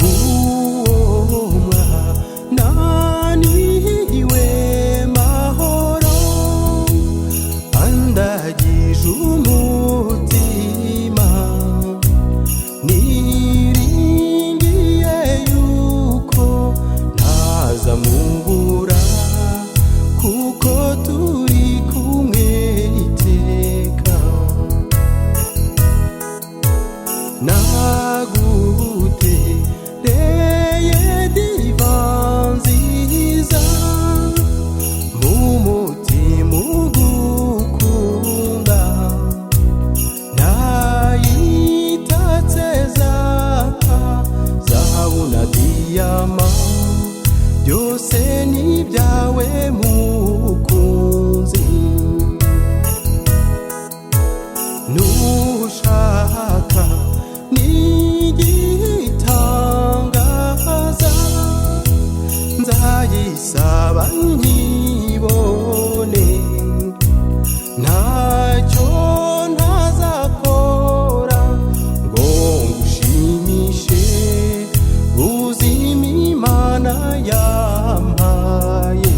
Uwo mwana niwe mahoro andagije umutima, niringiye yuko ntazamubura, kuko turi kumwe iteka. Nagutereye diva nziza, mu mutima ugukunda, nayitatse zapa zahabu na diyama, byose ni ibyawe mukunzi. Nushaka n'igitangaza, nzayisaba nkibone, ntacyo ntazakora ngo ngushimishe, buzima Imana yampaye.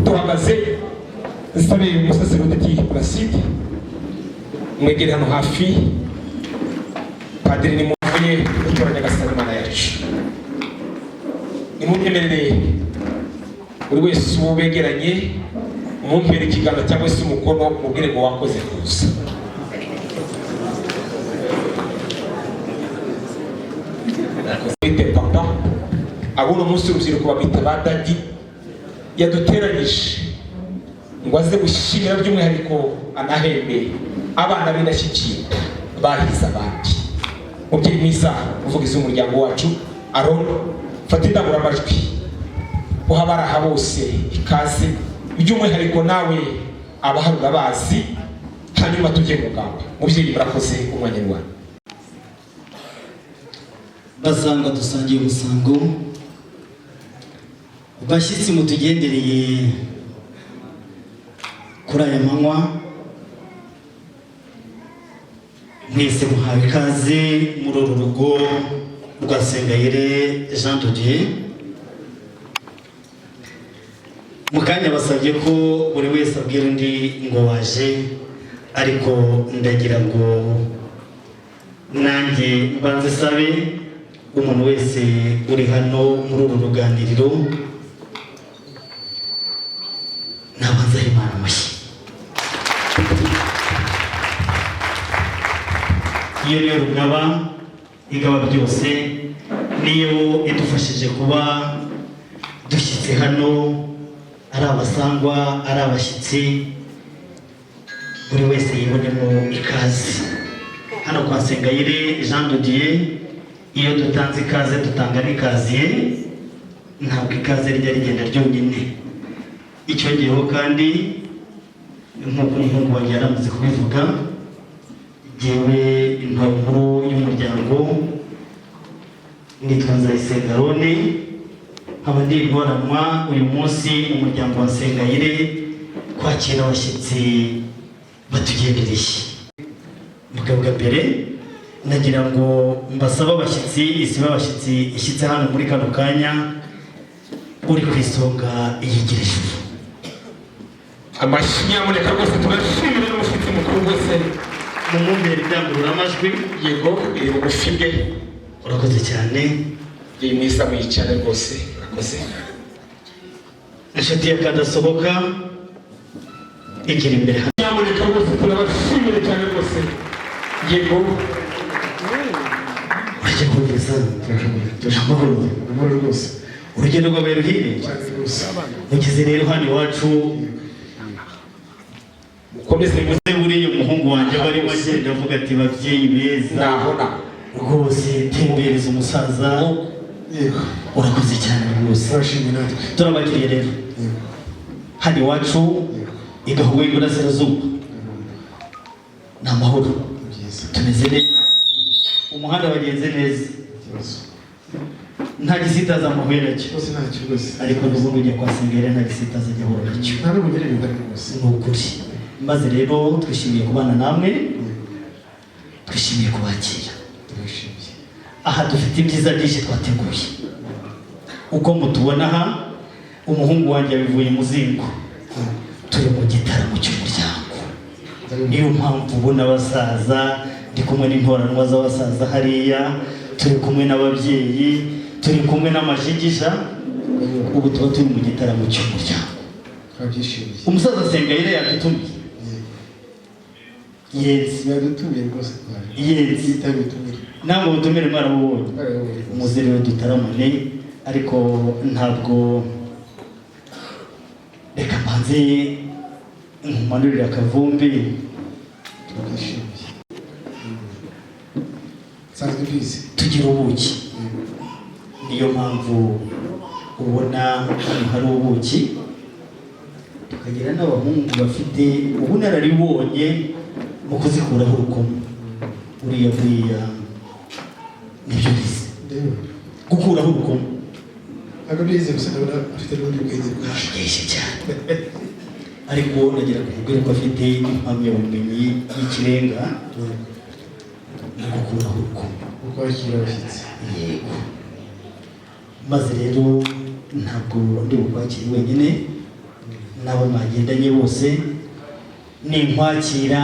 Duhagaze, nsabe umusaserodeti Placide mwegere hano hafi. Padiri nimuvuye gutora Nyagasani Imana yacu, nimumyemerere buri wese uwo begeranye umumpere ikiganza cyangwa se umukono, umubwire ngo wakoze kuza. Bite papa, abuno munsi urubyiruko bamwita ba daddy, yaduteranyije ngo aze gushyira by'umwihariko anahembe abana b'indashyikirwa bahize abandi. Mubyeyi mwiza, umuvugizi w'umuryango wacu Aron, fata indangururamajwi uha abari aha bose ikaze, by'umwihariko nawe abaharura bazi, hanyuma tujye mu ngamba. Mubyeyi, murakoze, umwanya ni wawe. Basanga dusangiye umusango, bashyitsi mutugendereye kuri aya manywa. Mwese muhawe ikaze muri uru rugo rwa Sengayire Jean de Dieu. Mu kanya basabye ko buri wese abwira undi ngo waje, ariko ndagira ngo nanjye mbanze sabe umuntu wese uri hano muri uru ruganiriro nabanza Imana amashyi. Iyo niyo rugaba igaba byose, niyo idufashije kuba dushyitse hano, ari abasangwa ari abashyitsi, buri wese yibonemo ikaze. Hano kwa Sengayire Jean de Dieu, iyo dutanze ikaze dutanga n'ikaziye, ntabwo ikaze rijya rigenda ryonyine. Icyongeyeho kandi nk'uko umuhungu wanjye yaramaze kubivuga, jyewe intore nkuru y'umuryango nitwa Nzayisenga Aroni, nkaba ndi intoranwa uyu munsi mu muryango wa Sengayire kwakira abashyitsi batugendereye. Bwa mbere nagira ngo mbasabe abashyitsi, isibe abashyitsi ishyitse hano muri kano kanya, uri ku isonga yigira ijuru. Amashyi nyamuneka rwose, turashimira n'umushyitsi mukuru rwose. Mumumbere indangururamajwi. Yego, iri bugufi bwe. Urakoze cyane. Iyi mwiza muyicare rwose, urakoze. Inshuti ya kadasohoka igira imbere. Nyamuneka rwose turabashimira cyane rwose. Yego. Urajya kumviza amahoro. Amahoro rwose. Urugendo rwabaye ruhire. Cyane rwose. Mugeze rero hano iwacu. Mukomeze muze. Buriya umuhungu wanjye aba arimo agenda avuga ati babyeyi beza Naho naho rwose tembereza umusaza. Yego. Urakoze cyane rwose. Turashimye natwe. Turabakiriye rero Yego. hano iwacu igahugu y'Iburasirazuba, ni amahoro. Ni byiza. Tumeze neza, umuhanda wagenze neza. Ikibazo. Nta gisitaza muhuye nacyo? Rwose ntacyo rwose. Ariko n'ubundi ujya kwa Sengayire nta gisitaza ajya ahura nacyo. Nta n'ubugere bihari rwose. Ni ukuri. Maze rero twishimiye kubana namwe, twishimiye kubakira. Turashimye. Aha dufite ibyiza byinshi twateguye. Uko mutubona aha, umuhungu wanjye yabivuye muzingo, turi mu gitaramo cy'umuryango. Niyo mpamvu ubona abasaza, ndi kumwe n'intoranwa z'abasaza hariya, turi kumwe n'ababyeyi, turi kumwe n'amajigisha. Ubu tuba turi mu gitaramo cy'umuryango. Twabyishimiye. Umusaza Sengayire yadutumiye. Yenze. Yadutumiye rwose, twaje. Yenze. Yitabiriye utumire. Namwe ubutumire mwarabubonye. Twarabubonye rwose. Muze rero dutaramane, ariko ntabwo, reka mbanze nkumanurire akavumbi. Twabyishimiye. Nsanzwe mbizi. Tugira ubuki, niyo mpamvu ubona hano hari ubuki, tukagira n'abahungu bafite ubunararibonye mu kuzikuraho urukoma. Uriya buriya nibyo bize. Ndeba. Gukuraho urukoma. Ntabwo mbizi gusa, ndabona afite n'ubundi bwenge bwinshi. Byinshi cyane, ariko nagira kubwira ko afite impamyabumenyi y'ikirenga mu gukuraho urukoma. Mu kwakira abashyitsi. Yego. Maze rero ntabwo ndi bukwakire wenyine, n'abo mwagendanye bose ninkwakira,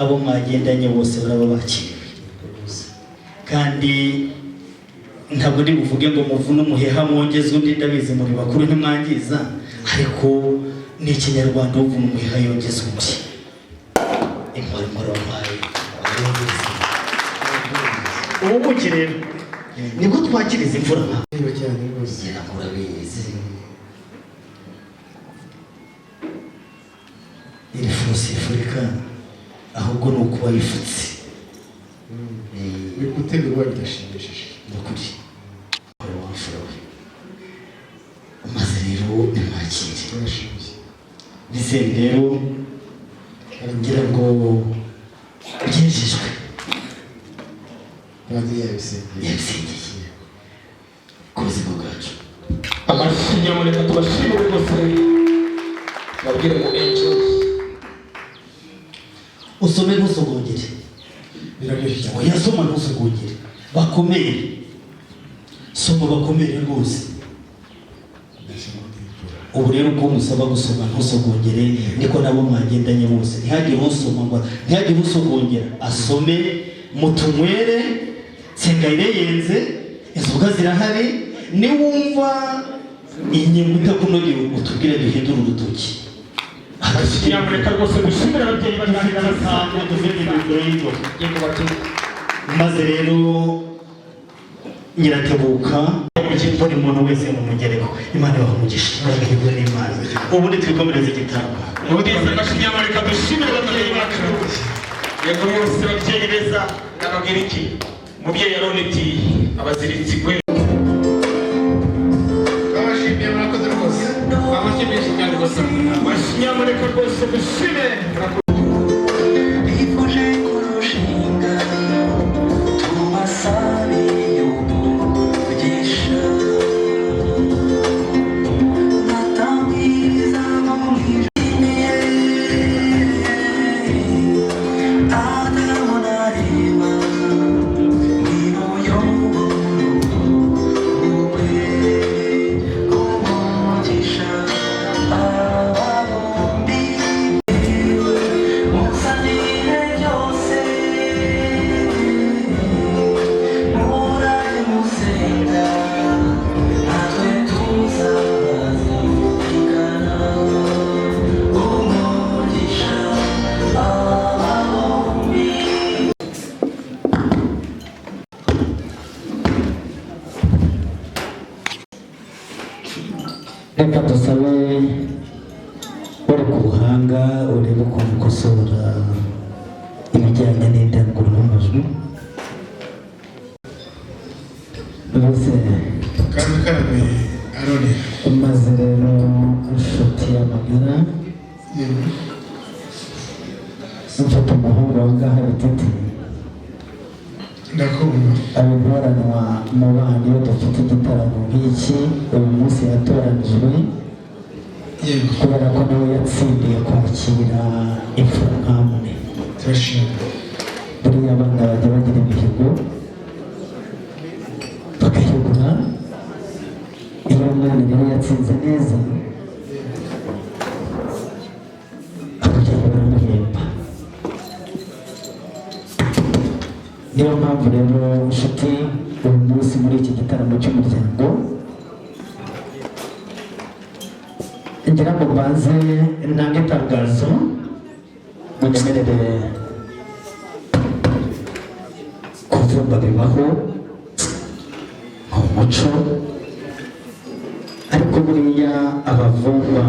abo mwagendanye bose baraba bakiriwe. Rwose. Kandi ntabwo ndi buvuge ngo muvune umuheha mwongeze undi, ndabizi muri bakuru ntimwangiza, ariko ni ikinyarwanda, uvuna umuheha yongeza undi. Inkora inkora wampaye warongeze. Ubu buki rero nibwo twakiriza imfura nkawe. Niba cyane rwose. Ngira ngo urabizi, iri fusi ifurika, ahubwo ni ukuba yifutse. Uri gutegurwa bidashimishije. Ni ukuri wari wamfura we. Maze rero nimwakire. Turashimye. Bizere rero, ngira ngo byejejwe. Padiri yabisengeye. Yabisengeye ku buzima bwacu. Amashyi nyamuneka, tubashimire rwose, tubabwire ngo enjoy. Usome ntusogongere. Biraryoshye cyane. Oya, soma ntuzugungire, bakomere, soma bakomere rwose. Ubu rero uko musaba gusoma ntusogongere, niko nabo mwagendanye bose, ntihagire usoma ngo ntihagire usogongera, asome mutunywere. Sengayire yenze, inzoga zirahari. Niwumva inyungu itakunogeye utubwire duhindure urutoki. Nyamuneka rwose dushimire ababyeyi baganira. Ntabwo dufite imikoro y'inzoga. Yego bati Maze rero nyiratebuka, buri muntu wese mu mugereko, Imana ibaha umugisha, muragahirwa n'Imana. Ubundi twikomereze igitaramo. Ubwiza amashyi. Nyamuneka dushimire ababyeyi bacu. Yego bose, ababyeyi beza. Nababwira iki? Umubyeyi aroneti abaziritsi gwe. Babashimiye, murakoze rwose. Amashyi menshi cyane rwose, amashyi. Nyamuneka rwose dushime. Murakoze. Bifuje kurushinga, tubasabiye umugisha. Natambwiza mu ijwi Adamu na Eva, nimuyobore umugisha aba bombi. Musanire byose, murabe musenga, natwe tuzabazirikana. Umugisha aba bombi. Reka dusabe uri ku buhanga urebe ukuntu ukosora ibijyanye n'indangururamajwi mbese. Karame karame, Aroni. Maze rero inshuti y'amagara, mfite umuhungu wa ngaha bititi. Ndakumva. Abitoranwa mu bana iyo dufite igitaramo nk'iki, uyu munsi yatoranijwe Yego. kubera ko nawe yatsindiye kwakira imfura nkamwe. Turashima. Buriya abana bajya bagira imihigo bakayigura. Iyo umwana rero yatsinze neza, ababyeyi baramuhemba. Niyo mpamvu rero inshuti, uyu munsi muri iki gitaramo cy'umuryango, ngira ngo mbanze ntange itangazo, munyemerere. Kuvumba bibaho ni umuco, ariko buriya abavumba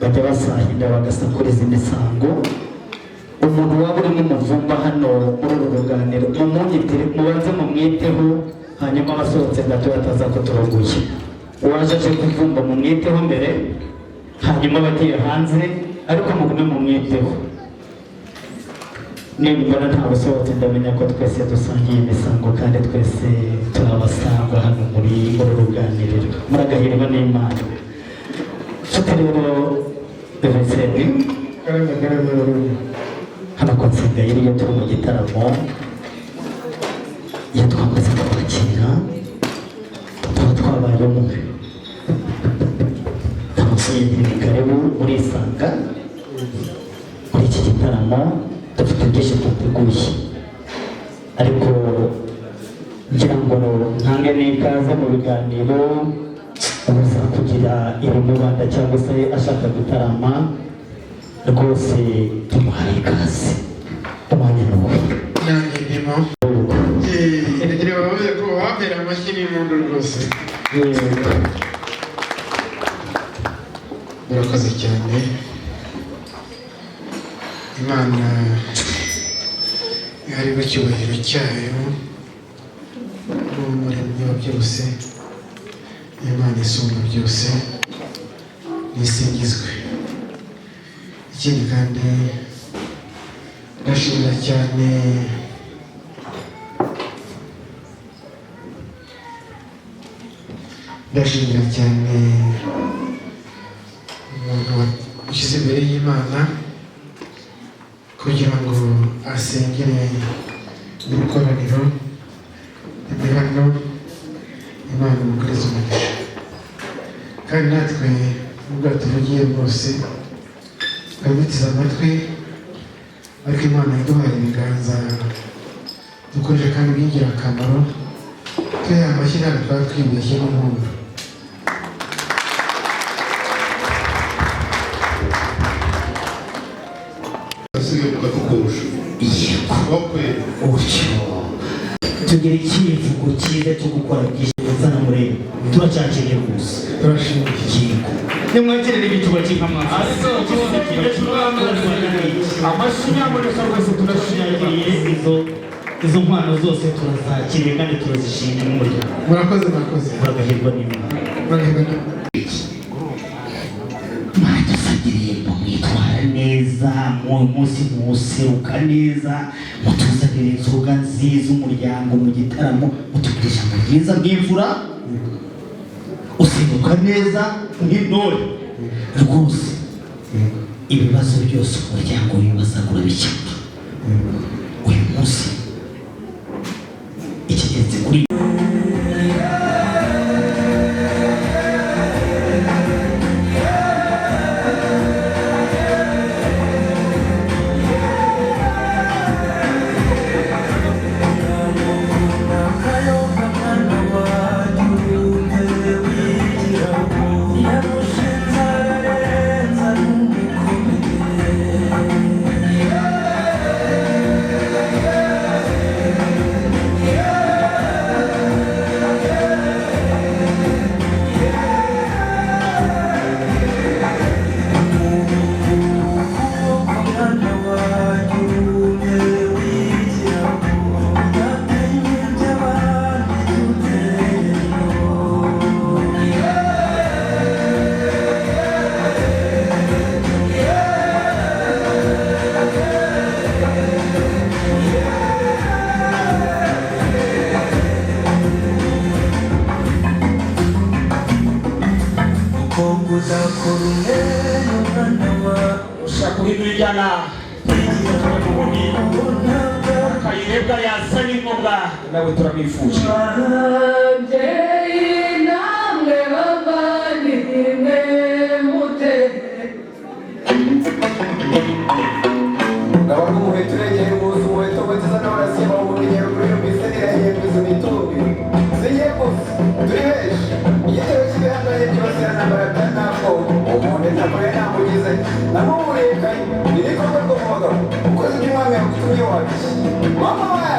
bajya basahinda bagasakuriza imisango. Umuntu waba urimo umuvumba hano muri uru ruganiro, mumunyitire, mubanze mumwiteho, hanyuma abasohotse gato bataza kuturogoye. Uwaje aje kuvumba mumwiteho mbere, hanyuma abagiye hanze, ariko mugume mumwiteho. Nimbona nta busohotse, ndamenya ko twese dusangiye imisango kandi twese turabasangwa hano muri uru ruganiriro. Muragahirwa n'Imana. Nshuti rero Vincent, Karame karame, Aroni. Hano kwa Nsengayire, iyo turi mu gitaramo, iyo twamaze kwakira tuba twabaye umwe. Ndamusuye, ni karibu, murisanga muri iki gitaramo. Dufite byinshi twateguye, ariko ngira ngo ntange n'ikaze mu biganiro. Uza kugira ibimubanda cyangwa se ashaka gutarama, rwose tumuhaye ikaze, umwanya ni uwe. Nanjye ndimo. Ndagira bavuze ko bampera amashyi n'impundu rwose. Murakoze cyane. Imana iharirwe icyubahiro cyayo, ni umuremyi wa byose, Imana isumba byose, nisingizwe. Ikindi kandi ndashimira cyane umuntu washyize imbere y'Imana kugira ngo asengere. Iri koraniro riri hano, Imana imukoreze umugisha, kandi natwe nubwo tuvugiye rwose twari duteze amatwi, ariko Imana yaduhaye ibiganza dukoresha kandi by'ingirakamaro. Tuyaha amashyi, ntabwo twaba twibeshye n'umuntu. Asigaye mukadukurusha. Yego. Utyo tugira icyivugo cyiza cyo gukora byinshi na murebe, turacyakiriye rwose. Turashimye. Yego, nimwakire n'igicuba cy'inka mwafise. Amashyi nyamuneka rwose, turashimye. Izo mpano zose turazakiriye kandi turazishimye nk'umuryango. Murakoze, murakoze. Muragahirwa n'Imana. Muragahirwa n'Imana. Mwadusabye irembo, mwitwara neza mu munsi, museruka neza, mutuzanira inzoga nziza, umuryango mu gitaramo, mutubwira ijambo ryiza nk'imvura, useruka neza nk'intore rwose. Ibibazo byose umuryango wibazaga urabikemura uyu munsi. Ikigenzi kuri Ushaka guhindura injyana, Kayirebwa yazanye inkoga, nawe turamwifuje. Ababyeyi namwe bavandimwe mute. Ngaba umuheto uregera ubuza umuheto weteza n'abarasiba ubumenyero kuri yumvise nirahembeza imitumbi zigiye gusa turi benshi igitero cy'ibihangange byibasirantambara bya ntabwo umuntu ntakore ntamugize namumurekaye irikorwa rwo mu bagabo ukoze ibyo umwami yagutumye wacu mama we.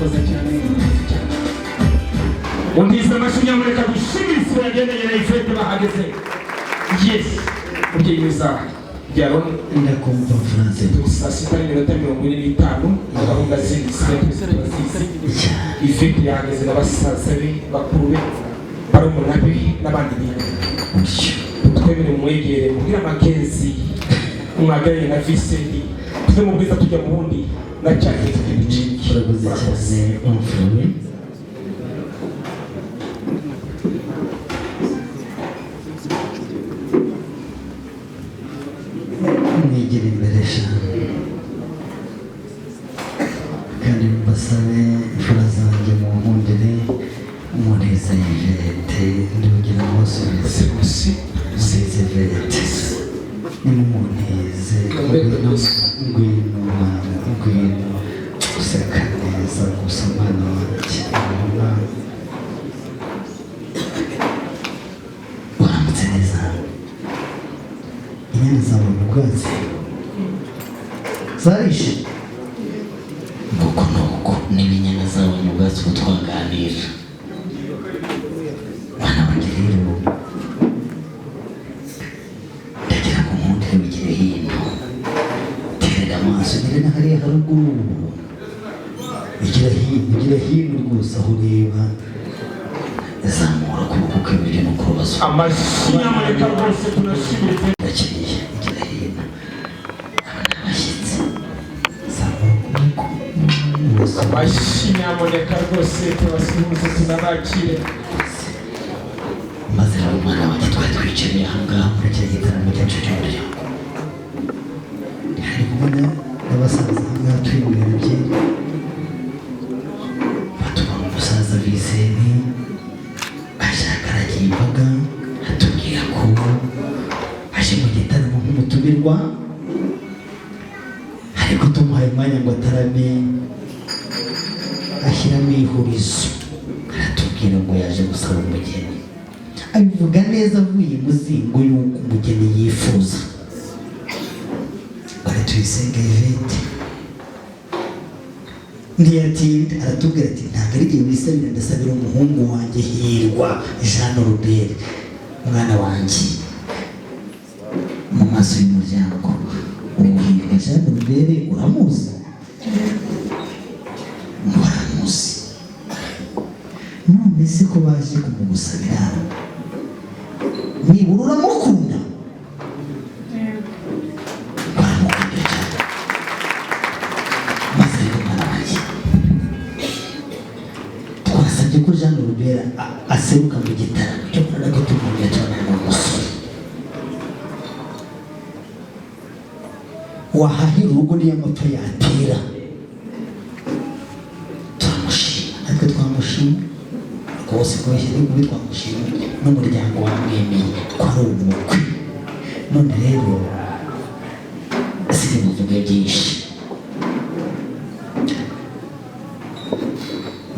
Murakoze cyane, murakoze cyane. Undiza amashyi nyamuneka dushimire isibo yagendanye na Yvette bahageze. Yes, mubyeyi mwiza Yaron. Ndakumva France. Turi saa 6 n'iminota 45 na gahunda zindi zisigaye twese turazizi. Yvette yahageze na basaza be, bakuru be, barumuna be n'abandi bintu. Twemere mumwegere mubwire amakenzi mwageranye na Vincent, tuve mu bwiza tujya mu bundi na cya gihe tugiye gucika. Urakoze cyane umfura. Mwegere imbere sha, kandi mbasabe imfura zanjye munkundire muneza Yvette, ndugira musubize muneze Yvette, nimumuneze. Ngwino, ngwino mwana, ngwino useka neza gusa mwana wanjye, mwana uramutse neza. Inyana zawe mu bwatsi zarishe Nguko nuko niba inyana zabonye ubwatsi ubu twaganira. Bana banjye rero, ndagira ngo nkundire wigire hino, terera amaso ugere na hariya haruguru, ugira hino, ugira hino rwose aho ureba, zamura ukuboko kw'iburyo no kurubazo. Amashyi nyamuneka rwose tunashimire. Bakiriya, ugira hino, aba ni abashyitsi, zamura ukuboko. Amashyi nyamuneka rwose tubasuhuze tunabakire. Maze rero umwana wanjye, twari twicariye aha ngaha muri kiriya gitaramo cyacu cy'umuryango, hari kumwe n'abasaza aha ngaha twinywera byeri, batubona umusaza Viseni ashakaragiye imbaga, atubwira ko aje mu gitaramo nk'umutumirwa, ariko tumuhaye umwanya ngo atarame ashyiramo ihurizo, aratubwira ngo yaje gusaba umugeni, abivuga neza avuye imuzingo y'uko umugeni yifuza. Bari Tuyisenge Yvette ntiyatinda aratubwira ati ntabwo ari igihe wisabira, ndasabira umuhungu wanjye Hirwa Jean Robert. Mwana wanjye, mu maso y'umuryango, uwo Hirwa Jean Robert uramuzi? Ngo aramuzi. None se ko baje kumugusabira, nibura uramukunda? Baramukunda cyane. Maze rero mwana wanjye, twasabye ko Jean Robert aseruka mu gitaramo cyo kurara ko tumubwiye tubona ni umusore wahahira urugo niyo amapfa yatera. Turamushima, natwe twamushima rwose kubeshya ariko ubi twamushima n'umuryango wamwemeye ko ari umukwe. None rero sinibuvuge byinshi,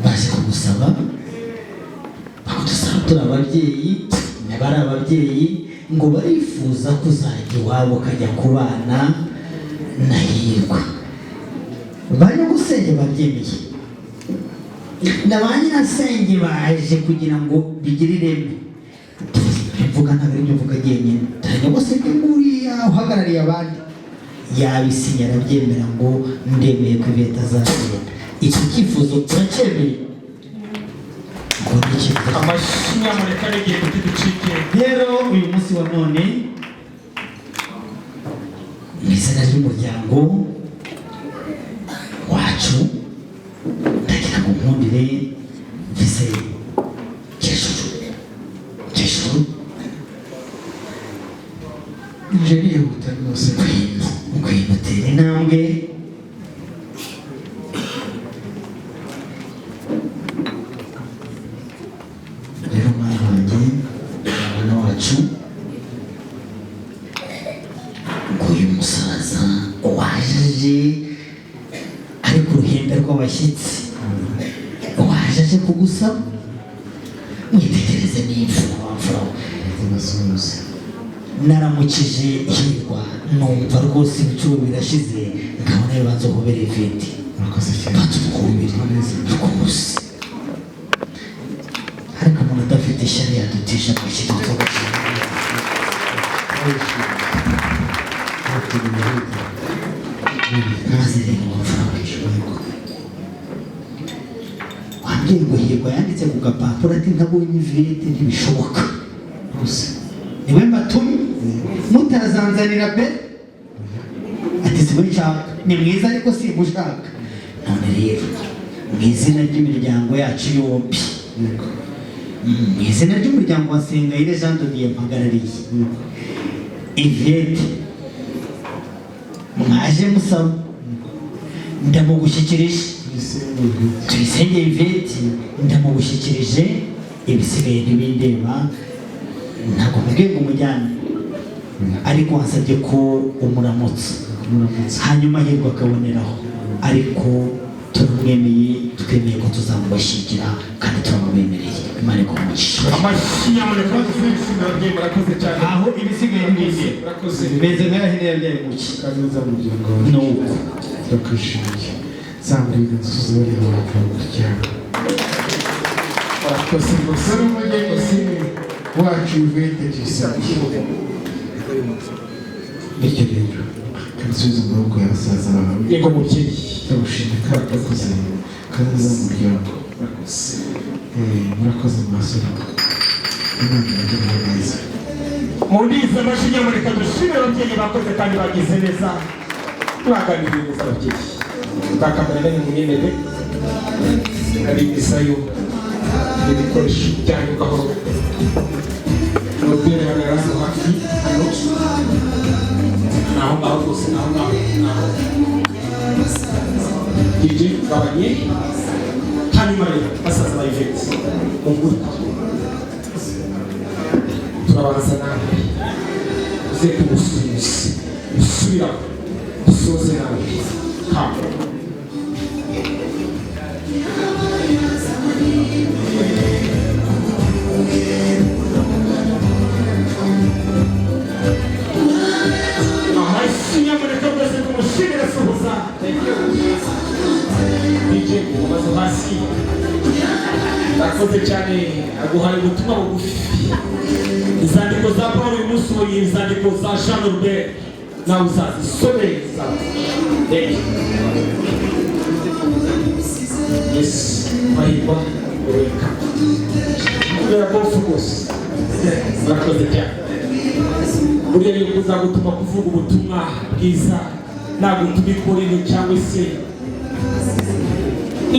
baje kugusaba, bakudusaba turi ababyeyi, niba ari ababyeyi ngo barifuza kuzajya iwabo ukajya kubana na Hirwa. Ba nyogosenge babyemeye na ba nyirasenge baje kugira ngo bigire ireme. Mvuga ntabwo aribyo mvuga jyenyine, dore nyogosenge nguriya uhagarariye abandi yabisinya arabyemera ngo ndemeye ko Yvette azagenda. Icyo cyifuzo turacyemeye ngo ni icyifuzo. Amashyi nyamuneka n'igihe kuti ducike. Rero uyu munsi wa none, mu izina ry'umuryango wacu, ndagira ngo nkundire mvise kejuru kejuru. Nje nihuta rwose. Ngwino, ngwino utere intambwe. Rero mwana wanjye, mwana wacu, nguyu musaza waje ari ku ruhembe rw'abashyitsi, waje aje kugusaba, mwitegereze n'imfura wa mfura we. Naramukije Hirwa numva rwose ibicuro birashize, nkabona bibanza uhobere Yvette. Murakoze cyane. Banza umuhobere. Mutije amashyi tugushimira. Maze rero wamfura, wambwiye ngo Hirwa yanditse ku gapapuro ati: "Ntabonye Yvette ntibishoboka." Rwose. Niwe mbatumye, mutazanzanira pe, ati: "Siwe nshaka, ni mwiza ariko simushaka." None rero mu izina ry'imiryango yacu yombi, mu izina ry'umuryango wa Sengayire Jean de Dieu mpagarariye, Yvette mwaje musaba ndamugushyikirije. Tuyisenge Yvette ndamugushyikirije, ibisigaye ntibindeba. Ntabwo mubwiye ngo umujyane, ariko wansabye ko umuramutsa, hanyuma Hirwa akaboneraho, ariko turamwemeye, twemeye ko tuzamubashyingira kandi turamubemereye. Imana iguhe. Amashyi nyamuneka badusubize ababyeyi. Murakoze cyane. Aho ibisigaye ntibindi. Murakoze. Bimeze nk'ayahene yabyaye muki. Kandi neza mu muryango wawe. Ni uko. Turakwishimiye. Zamura ibiganza usuhuza bariya bantu umuryango. Murakoze rwose. Dore umugeni wacu Yvette Tuyisenge. Bityo rero kansubiza mu maboko ya basaza bawe. Yego mubyeyi. Ndagushimira kandi urakoze, kandi neza mu muryango. Murakoze. Murakoze mu basore, Imana ibagirire neza. Mundize amashyi nyamuneka dushimire ababyeyi bakoze kandi bagize neza, mwaganiriye neza ababyeyi. Bakamerera ni munyemerere abigizayo ibikoresho byanyu gahoro. Robert hagarara hano hafi hano, naho ngaho rwose, naho ngaho, naho. DJ gabanye. Hanyuma rero basaza ba Yvette, mungurwa turabanza nawe uze kumusuhuza, usubira usoze nawe ha. Amashyi nyamuneka rwose tumushimire. Suhuza DJ, mumaze hasi. Murakoze cyane. Aguhaye ubutumwa bugufi, inzandiko za Paul. Uyu munsi ubonye inzandiko za Jean Norbert, nawe uzazisome. Thank you. Yes, mahirwa ureka kubera ko rwose murakoze cyane. Buriya yuko uzagutuma kuvuga ubutumwa bwiza, nagutuma ikorino cyangwa se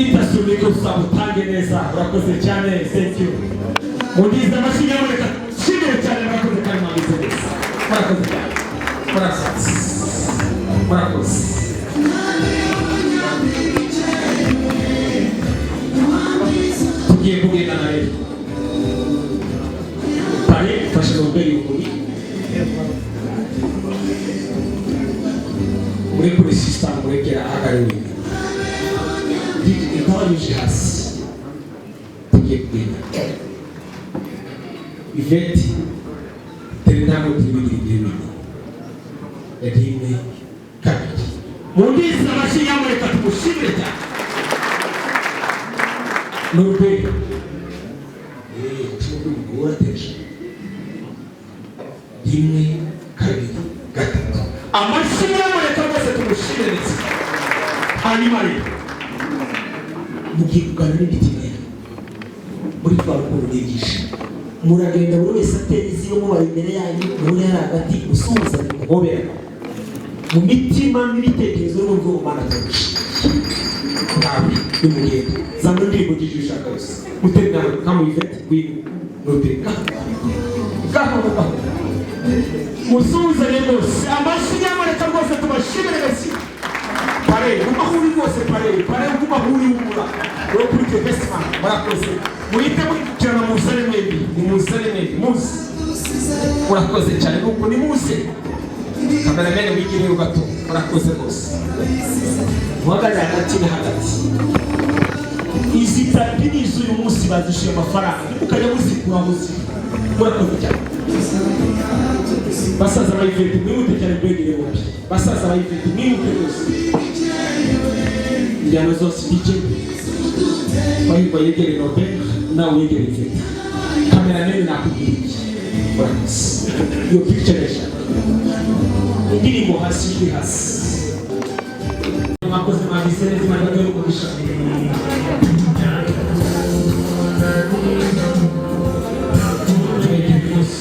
itasubika, uzabutange neza. Urakoze cyane, thank you. Mundize amashyi nyamuneka, nshimire cyane. Murakoze kandi mwagize neza. Murakoze cyane, murakoze, murakoze. Tugiye kugendana rero. Pare fashe Robert Yunguri muri kuri sisita, murekera ahagarariwe igabanyije hasi. Tugiye kugenda. Yvette, tera intambwe ebyiri, ebyiri, ebyiri, rimwe, kabiri. Mundize amashyi nyamuneka tumushimire cyane Norbert. Urateje. Rimwe, kabiri, gatatu. Amashyi nyamuneka rwose tumushimire ndetse. Hanyuma rero mugiye kuganira n'imitima yanyu muri rwa rukundo n'ibyishimo. Muragenda buri wese atera iziwe, mubari imbere yanyu, muhure hari hagati, musuhuzanye, muhoberana mu mitima n'ibitekerezo n'ubwo Imana turagushimiye nawe. Nimugende zana indirimbo ugije ushaka wese, mutere nawe nka Yvette. Ngwino Norbert, gahoro gahoro, musuhuzanye rwose. Amashyi nyamuneka rwose tubashimire gake. Pare guma aho uri rwose, pare, pare, guma aho uri, wumura uri kuri Kevesima. Murakoze. Muhite mukurikirana, muzane mwembi, nimuzane mwembi muze. Murakoze cyane. Nuko nimuze, cameraman wigireyo gato. Murakoze rwose. Muhagarare hagati na hagati. Izi tapi ni iz'uyu munsi, bazishyuye amafaranga, mukajya muzikura muzika. Murakoze cyane. Basaza ba Yvette, mwihute cyane, mbegere bombi. Basaza ba Yvette, mwihute rwose. Injyana zose, DJ Mahirwa yegere Norbert, nawe yegere Yvette. Kameramani nakubwira iki? Murakoze. Iyo picture ndashaka indirimbo hasi, ijwi hasi. Mwakoze, mwagize neza. Imana ibahe umugisha. Twegere rwose.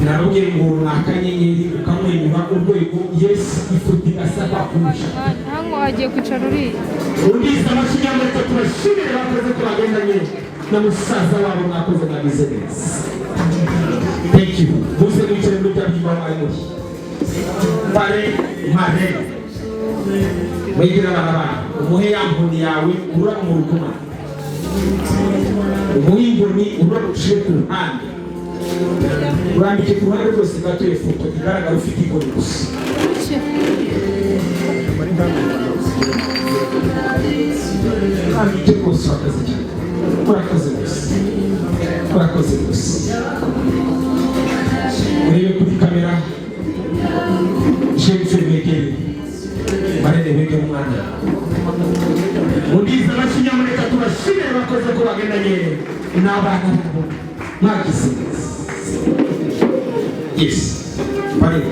Narubwiye ngo ni akanyenyeri ukamwenyura, urwego. Yes, ifoto igasa kwakurusha. Hano agiye kwicara uriya. Undiza amashyi, nyamuneka. Tubashimire, bakoze ko bagendanye na musaza wabo. Mwakoze, mwagize neza. Thank you. Muze mwicare muri bya byumba mwari muri. Pare, mare, mwegere abana banyu, umuhe ya nkoni yawe urura mu ruguma, umuhe inkoni urura, uciye ku ruhande, urambike ku ruhande rwose gato. Iyo foto igaragara ufite inkoni gusa. Urambike rwose. Urakoze cyane, urakoze rwose, urakoze rwose. Urebe kuri kamera. Jennifer, wegere marene, wegere umwana. Mundiza amashyi, nyamuneka. Tubashimire, bakoze ko bagendanye n'abana babo. Mwagize neza. Yes, marene,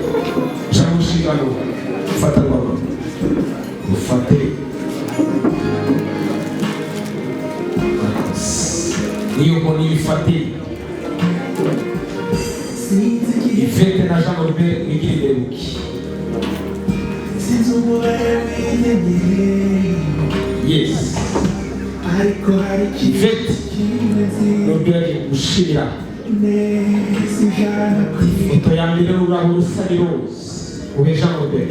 shaka inshingano, fata rwabo, ufate niyo nkoni, ifate. Ivete na Jean Norbert, mwigire imbere muki. Sinzi umubare w'inyenyeri. Yes. Ariko hari Ivete, kimwe nzi Norbert agiye gushimira. neza 100%. Ifoto ya mbere, ururabo rusa n'iroza, uhe Jean Norbert.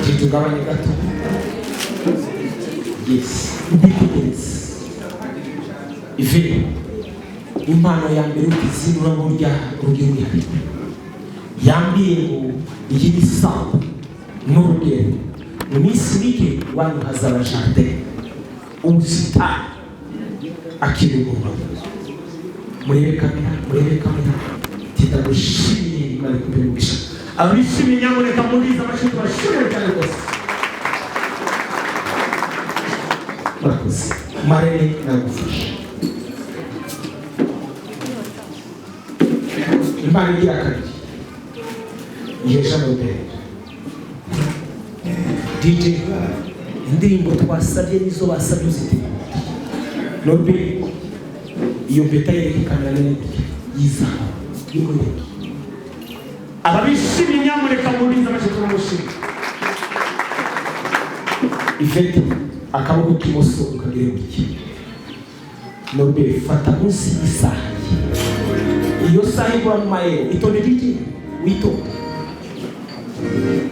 Tito, ugabanye gato. Yes, ubitegereze. Ivete, impano ya mbere ugize, ururabo rya rw'umwihariko. Yambwiye ngo iyi ni sample n'urugero, mu minsi mike iwanyu hazaba jardin, ubusitani. Akiri ururabo. Murebe kamera, murebe kamera. Titagushimiye, Imana ikumpere umugisha. Abishimiye, nyamuneka muriza amashyi. Tubashimire cyane rwose, murakoze. Marene, nagufasha. Impano igira kabiri, ihesha Norbert. DJ, indirimbo twasabye nizo basabye uzitegura. Norbert, iyo mpeta yereke kamera nini y'izahabu y'umurenge. Ababishimye, nyamuneka muriza amashyi, turamushimye. Ivete, akaboko k'imoso ukagire gutya. Norbert, fata munsi y'isaha ye, iyo saha igura mu mayero. Itonde DJ, witonde.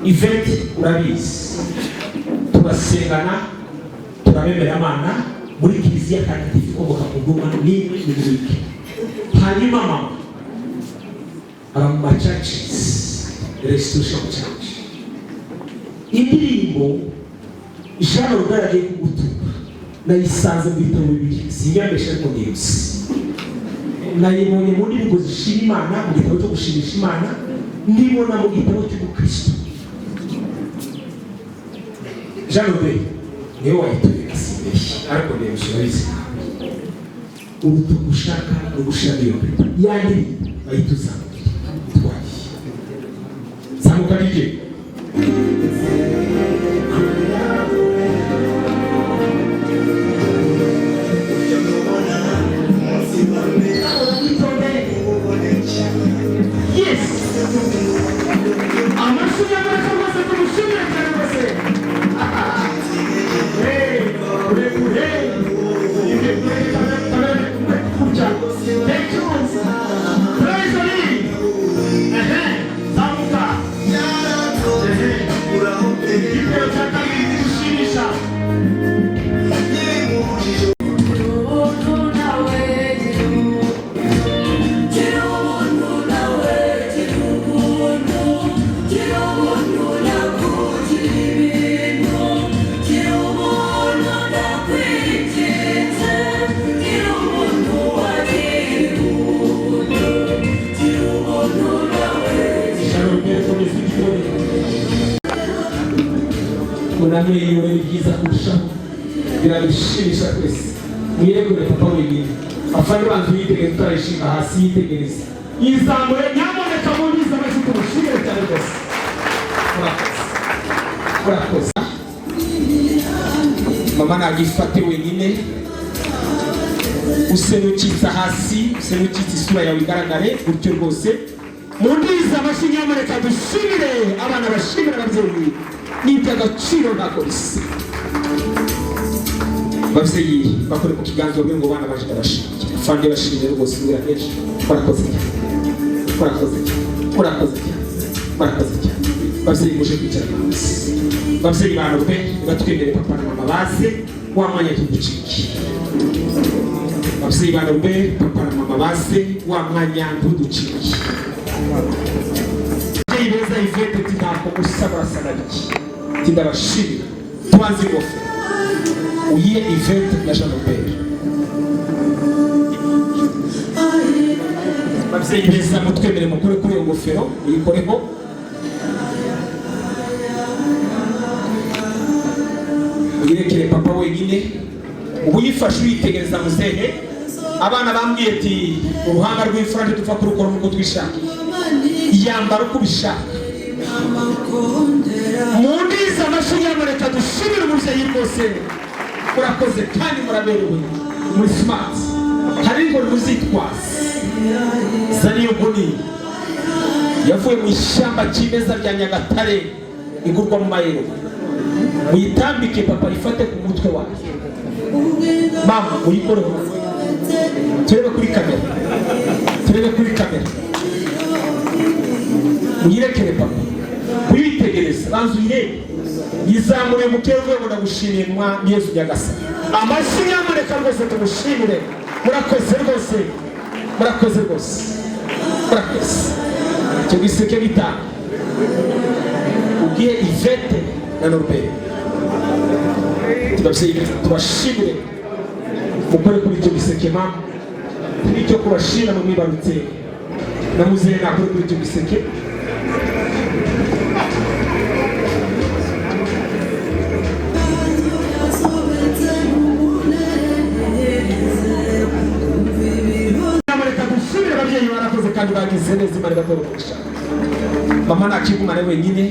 Ivete, urabizi, turasengana, turabemera Imana muri kiliziya ntagatifu ikomoka ku ngoma n'imwe n'ibiki. Hanyuma mama aba mu ma churches, Restoration Church. Indirimbo Jean Robert agiye kugutura nayisanze mu bitabo bibiri, sinyambesha ariko ndibutse, nayibonye mu ndirimbo zishima Imana, mu gitabo cyo gushimisha Imana, ndibona mu gitabo cy'ubukristo. Jean Robert niwe wayituye, asimbeshye ariko ndibutse, urabizi. Urutugu ushaka ni ugushiramo iyo mpeta ya ndirimbo, bahita uzamura utwaye. Zamuka DJ. Yes, amashyi y'amaraso rwose, tumushimire cyane rwose. Hey, kure kure. Thank you. Praise the Lord. Ehe, zamuka. Ehe. Igitero cya kabiri gushimisha. Ubuntu nawe gira, ubuntu nawe gira, ubuntu gira, ubuntu. Munamwenyure, ni byiza kurushaho, birabishimisha twese. Mwiregure papa wenyine. Afande, banza uyitegereze utarayishinga hasi, yitegereze, yizamure. Nyamuneka mundize amashyi, tumushimire cyane rwose. Murakoze, murakoze. Mama nagifate wenyine, use n'ukitsa hasi, use n'ukitsa, isura yawe igaragare gutyo rwose. Mundize amashyi nyamuneka, dushimire abana bashimira ababyeyi, ni iby'agaciro, ntako bisa. Ababyeyi bakore ku kiganza, bavuge ngo bana baje ndabashimiye. Afande, bashimiye rwose, ubwira kenshi. Murakoze cyane, murakoze cyane, murakoze cyane, murakoze cyane. Babyeyi, muje kwicara hasi. Babyeyi ba Norbert, nibatwemere papa na mama baze, wa mwanya tugucike. Babyeyi ba Norbert, papa na mama baze, wa mwanya ntuducike. Ababyeyi beza, Yvette ati ntako musa, barasa na biki, ati ndabashimira. Tubanze ingofero uyihe Yvette na Jean Norbert. Babyeyi beza, mutwemere mukure kuri iyo ngofero, muyikoreho, uyirekere papa wenyine. Ubu uyifashe uyitegereza muzehe. Abana bambwiye ati uruhanga rw'imfura ntidupfa kurukora nk'uko twishakiye, yambara uko ubishaka. Mundize amashyi nyamuneka, dushimire umubyeyi rwose. Murakoze kandi muraberewe, muri smart. Hari inkoni muzitwaza. Zana iyo nkoni yavuye mu ishyamba kimeza rya Nyagatare, igurwa mu mayero, muyitambike papa ifate ku mutwe wawe. Mama, uyikoreho, turebe kuri kamera, turebe kuri kamera. Uyirekere papa uyitegereze, banza uyirebe, yizamure mu kirere uvuge ngo ndagushimiye mwami Yesu Nyagasani. Amashyi nyamuneka rwose, tumushimire. Murakoze rwose, murakoze rwose, murakoze. Icyo giseke gitanga ubwiye Yvette na Norbert. Tubabyeyi tubashimire, mukore kuri icyo giseke. Mama, icyo kubashimira mumwibarutse na muzehe, nakore kuri icyo giseke. Nyamuneka dushimire ababyeyi, barakoze kandi bagize neza, Imana ibatera umugisha. Mama ntakigumane wenyine,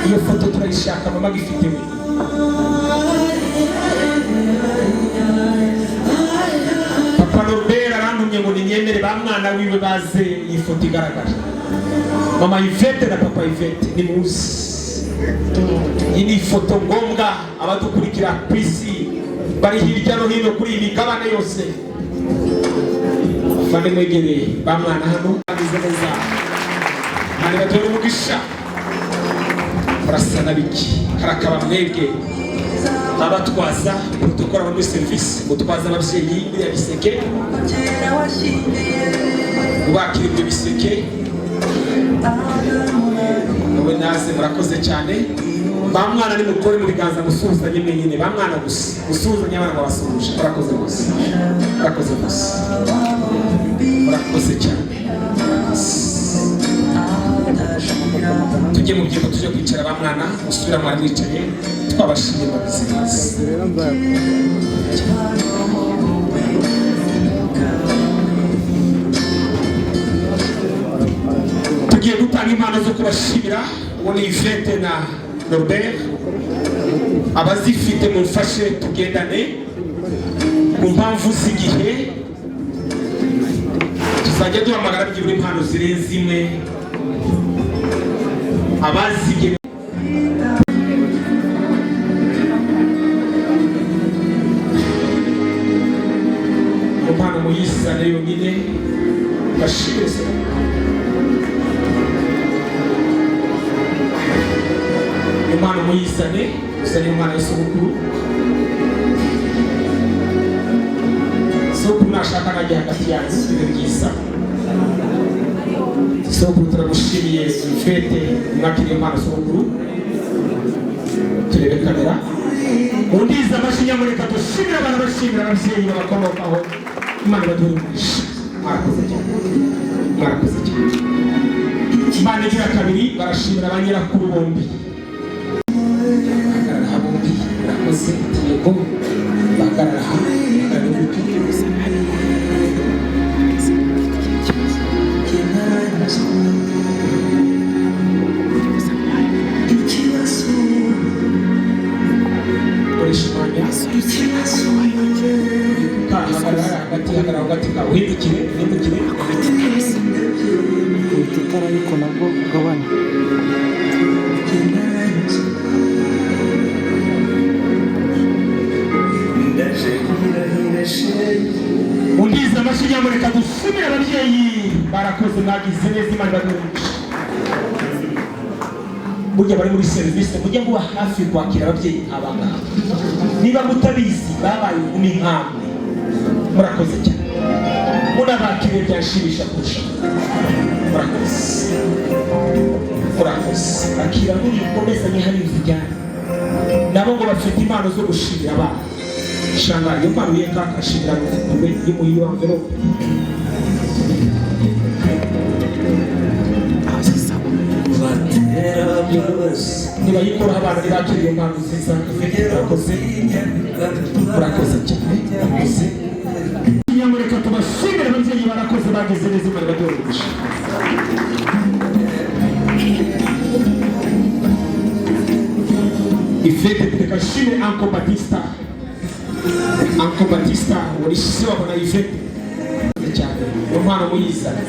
iyo foto turayishaka mama agifite wenyine. Papa Norbert arantumye ngo ninyemere ba mwana wiwe baze, iyi foto igaragara. Mama Yvette na papa Yvette, ni muzi, iyi ni ifoto ngombwa. Abadukurikira ku isi bari hirya no hino kuri iyi migabane yose, bane mwegereye ba mwana hano, bagize neza, Imana ibatera umugisha. Murasa na biki, harakaba mwebwe abatwaza protokole, abo muri serivisi mutwaza ababyeyi biriya biseke, ubakira ibyo biseke wowe naze. Murakoze cyane. Ba mwana, nimukore mu biganza, musuhuzanye mwenyine, ba mwana gusa musuhuzanye, abana babasuhuje. Murakoze rwose, murakoze rwose, murakoze cyane. Tujye mu byimbo, tujye kwicara. Ba mwana, musubira mwari mwicaye, twabashimiye, mwagize neza. Tugiye gutanga impano zo kubashimira. Uwo ni Yvette na Norbert. Abazifite mumfashe tugendane, ku mpamvu z'igihe tuzajya duhamagara byibura impano zirenze imwe. Abazibye impano muyisane yonyine, bashimire se. Impano muyisane gusa, ni umwana w'isogokuru. Sogokuru nashaka najya hagati yanyu, bibe byiza. Sogokuru, turagushimiye. Yvette, mwakiriye impano. Sogokuru, turebe kamera, undize amashyi nyamuneka, dushimire abantu bashimira ababyeyi babakomokaho. Imana ibaduhe umugisha, mwarakoze cyane, mwarakoze cyane. Imana igira kabiri, barashimira ba nyirakuru bombi. Yego, bahagarara aha, bahagarara gutyo. Koresha umwanya. Hagarara hagati, hagarara hagati kawe, uhindukire, uhindukire. Uhita itara ariko nabwo ugabanya. Undize amashyi, nyamuneka dushimire ababyeyi barakoze, mwagize neza, Imana ibahe. Burya bari muri serivisi, mujye muba hafi kwakira ababyeyi nk'aba ngaba. Niba mutabizi, babaye inkumi nkamwe. Murakoze cyane, munabakiriye byanshimisha kurusha. Murakoze, murakoze. Akira n'uyu, ukomezanye hariya uzijyane nabo ngo bafite impano zo gushimira abana. Shanga iyo mpano ye kakashimira we y'umuyi wa envelope. Nibayikoraho abana ntibakira iyo mpano nziza. Murakoze, murakoze cyane, murakoze. Nyamuneka tubashimire ababyeyi barakoze, bagize neza, Imana ibahe umugisha. Ifete, reka nshimire Uncle Batista. Uncle Batista wari se wabona Ivete cyane, iyo mpano muyizana.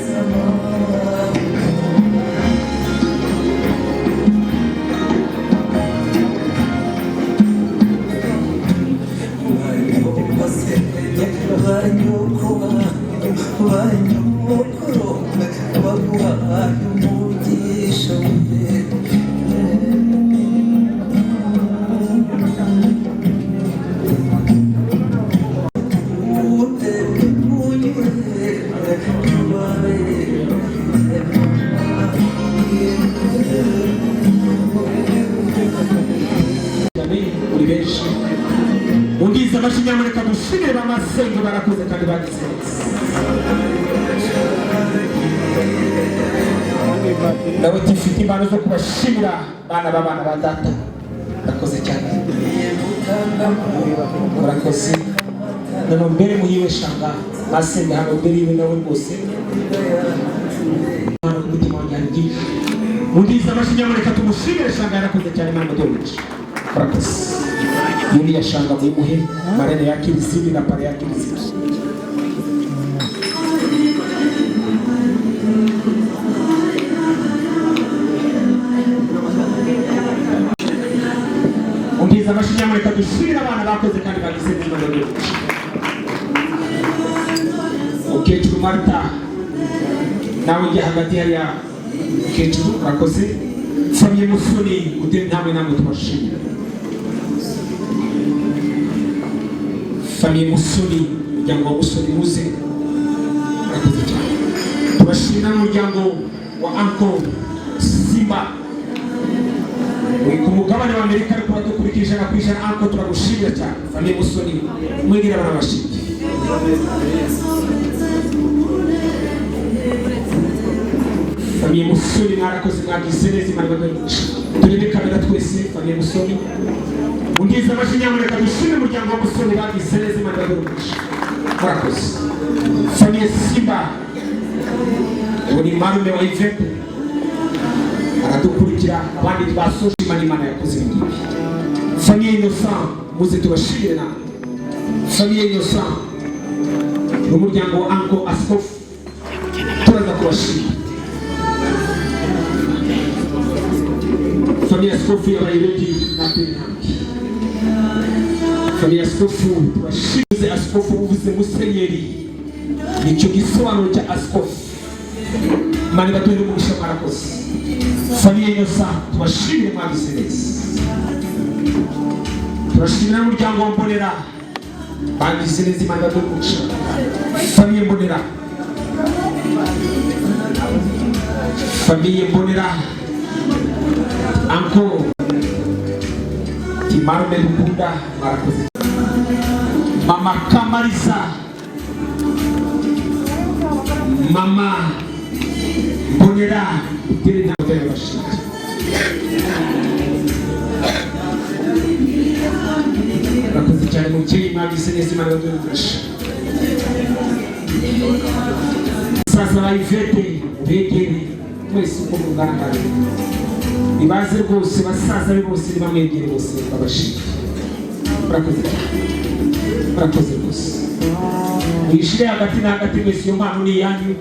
Cyane muri benshi. Undize amashyi, nyamuneka dushimire bamasenge, barakoze kandi bagize neza. Nawe tifite impano zo kubashimira, bana b'abana ba data, murakoze cyane, murakoze. Noneho mbere muyiwe shanga masenge hano mbere yiwe nawe rwose hano ku mutima wanjye hari byinshi. Undize amashyi, nyamuneka tumushimire shanga, yarakoze cyane, Imana imuhe umugisha. Murakoze. Yuriya shanga muyimuhe marene yakira izindi na pare yakira izindi. Undize amashyi, nyamuneka dushimire abana bakoze kandi bagize neza, Imana ibahe umugisha. Mukecuru Marita, nawe ujya hagati hariya, mukecuru urakoze. Famille Musoni, utere intambwe namwe tubashimira. Famille Musoni, umuryango wa Musoni muze, murakoze cyane. Tubashimira n'umuryango wa Uncle Simba uri ku mugabane wa Amerika ariko badukurikira 100%. Uncle, turagushimira cyane. Famille Musoni, mwegere abana bashimye. Famille Musoni mwarakoze, mwagize neza, Imana ibahe umugisha. Turebe kamera twese. Famille Musoni, undize amashyi, nyamuneka dushime umuryango wa Musoni, bagize neza, Imana ibahe umugisha, murakoze. Famille Simba, ubu ni marume wa Ivete, aradukurikira, abandi basoje. Imana, Imana yakoze ibi ngibi. Famille Innocent, muze tubashimire nawe. Famille Innocent n'umuryango wa Uncle Askofu, turaza kubashima. Famille Askofu yabaye ready na Bernard. Famille Askofu tubashize. Askofu uvuze musenyeri, nicyo gisobanuro cya askofu. Imana ibaduhere umugisha, mwarakoze. Famille Innocent, tubashimire, mwagize neza. Turashimira n'umuryango wa Mbonera, bagize neza, Imana ibaduhere umugisha. Famille Mbonera, famille Mbonera, Uncle Timarume Rukunda, mwarakoze. Mama Kamariza, Mama Mbonera, utere intambwe y'abashinzwe. Murakoze. Mwagize neza, Imana ibaduhe. Sasa ba Yvette, begere mwese uko mungana, nibaze rwose basaza be bose nibamwegere bose babashimire. Murakoze cyane, murakoze rwose. Muyishire hagati na hagati mwese, iyo mpano ni iyanyu.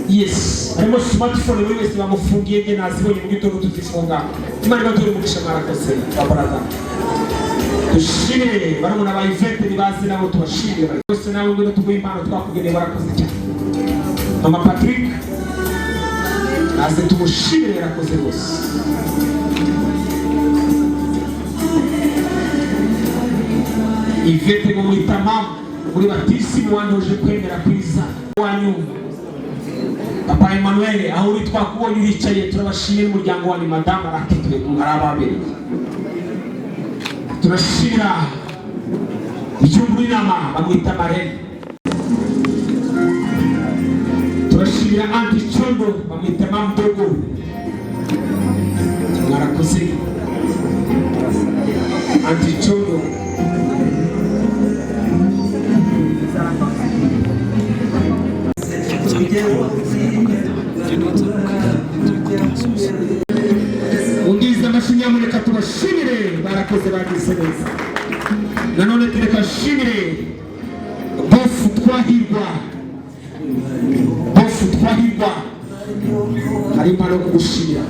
Yes, harimo smartphone, buri wese bamufungiye, nge nazibonye mu gitondo tuzifunga. Imana ibature umugisha, mwarakoze babaraza. Dushimire barumuna ba Yvette, nibaze nabo tubashimire bose. Nawe ngwino tuguhe impano twakugeneye, warakoze cyane. Mama Patrick naze tumushimire, yarakoze rwose. Yvette ngo mwita mama muri batisimu wantoje kwemera kwiza wanyu. Papa Emmanuel, aho uri twakubonye uricaye, turabashimira umuryango wanyu. Madamu arakitwe hari ababereye. Turashimira icyumba inama bamwita Marene. Turashimira anti Condo bamwita Mamdogo, mwarakoze anti Condo. Ungize amashyi nyamuneka tubashimire, barakoze, bagize neza. Nanone tureka shimire bofu Twahirwa. Bofu Twahirwa, hari impano yo kugushimira.